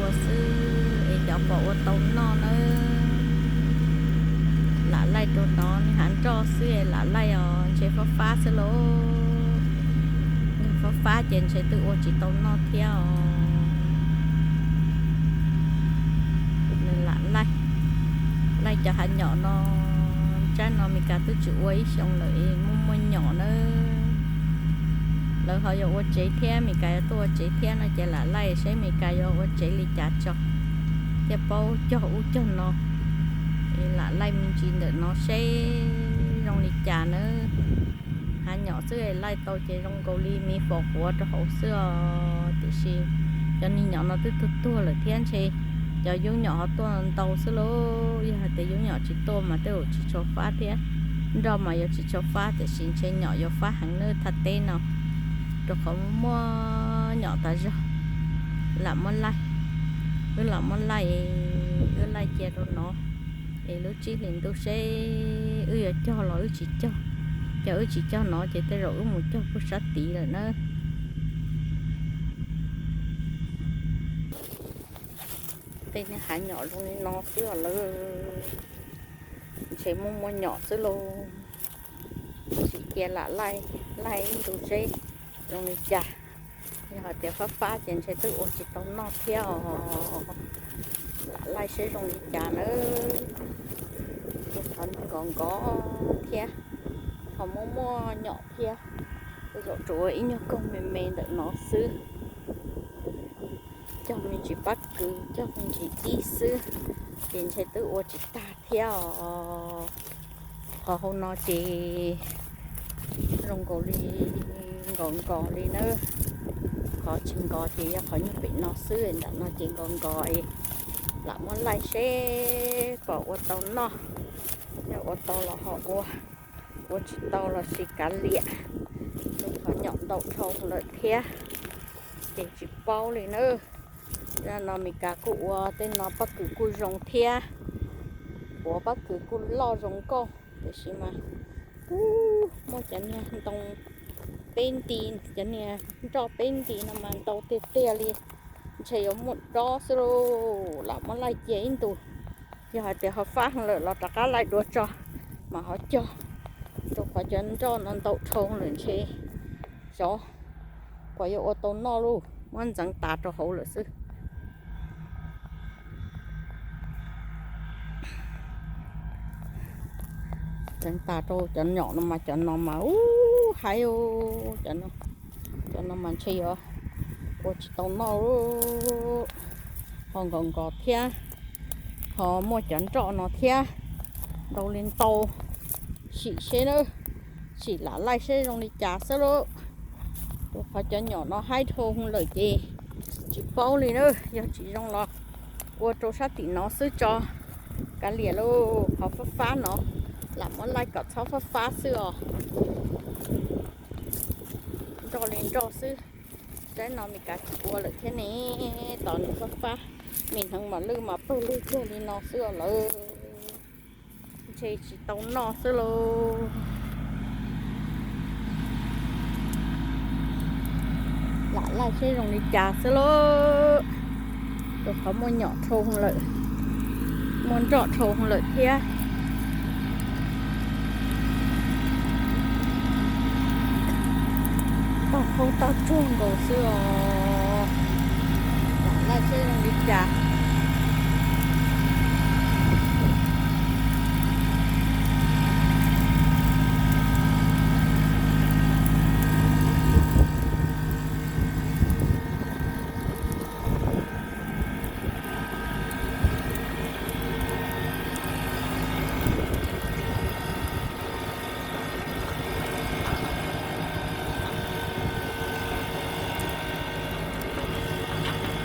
Ua xwb es cov pom ua tau noj nawb. Lam laij rau nov hav nroj xwb es lam laij os, ntshe fab fab xwb lauj. Fab fab ces ntshe twb ua tsis tau noj thiab os. Nws lam laij, laij cov hav nyom no, tsab no Mes Kas twb tsis ua ib xyoo lawm es muaj muaj nyom nawb. Lawv ho yuav ua tsev thiab, Mes Kas yuav tuaj ua tsev thiab no ces lam laij seb Mes Kas yuav ua tsev li cas tso, thiaj paub cog ub cog no. Es lam laij me ntsis ntawm no seb zoo li cas nawb. Hav nyom xwb es laij tau ces zoo nkaus li me fos quav rau hauv xwb os, tiam sis cov niag nyom no twb tuag tuag lawm thiab ntshe cov yub nyom ho tuaj ntau xwb lauj. Yog hais tias yub nyom tsis tuaj mas tej zaum tsis tshua fab thiab, nroj mas yuav tsis tshua fab, tiam sis ntshe nyom yuav fab heev nawb thaj teb no, rau qhov muaj nyom tas zog. Lam muab laij, wb lam muab laij, wb laij cia rau no es lub tsib hlis ntuj seb wb yuav cog los wb tsis cog. Yog wb tsis cog no ces tej zaum wb mus cog puag sab tid lawm nawb. Tej niag hav nyom zoo li no xwb os lawv, ntshe muaj muaj nyom xwb lauj. Sim cia lam laij, laij ib ntu seb zoo li cas. Yog hais tias fab fab ces ntshe twb ua tsis tau noj thiab os. Lam laij seb zoo li cas nawb. Tus qhov nkos nkos thiab, ho muaj muaj nyom thiab, tej zaum tsuas ua ib nyuag koog me me ntawm no xwb. Cog me ntsis pob kws, cog me ntsis ib xwb, ces ntshe twb ua tsis tag thiab os. Qhov hauv no ces zoo nkaus li nkos nkos li nawb. Qhov tsis nkos ces yog qhov nyuag pem no xwb, ntawm no ces nkos nkos. Lam muab laij seb pom ua tau noj, yog ua tau los ho ua, ua tsis tau los sis kav liam. Qhov nyom ntau dhau lawm thiab, ces tsis paub li nawb. Zaj no Mes Kas kuj ua tej no pob kws kuj zoo thiab, puav pob kws kuj loj zoo nkauj, tiam sis mas muaj cov niag ntoo peb nti, cov niag nroj peb nti no mas ntau tiag tiag li, ntshe yuav muaj dob xwb lauj. Lam muab laij cia ib ntus, yog hais tias ho fab lawm los rov qab laij dua tso mas ho cog, rau qhov cov nroj no ntau dhau lawm ntshe xyov puas yuav ua tau noj lauj, muab ntxeev tas rau hauv lawm xwb. Ntxeev tas rau cov nyom no mas cov no mas ub haib, cov no mas ntshe yuav ua tsis tau noj, ho nkos nkos thiab, ho muaj cov nroj no thiab, ntau li ntau. Sim seb na, sim lam laij seb zoo li cas xwb lauj. Rau qhov cov nyom no haib dhau lawm ces tsis paub li na, yog tsis zoo los ua rau sab tim no xwb tso. Kav liam lauj, qhov fab fab no lam muab laij kom txhob fab fab xwb os. Nroj li nroj xwb. Saib no Mes Kas tsis ua lawm thiab ne, tos nws fab fab. Me hneev mas lwj mas pawg lug cuag li no xwb os lawv. Ntshe tsis tau noj xwb lauj. Lam laij seb zoo li cas xwb lauj. Rau qhov muaj nyom dhau lawm, muaj nroj dhau lawm thiab. Tog qoob tog tsuag nkaus xwb os. Lam laij seb zoo li cas.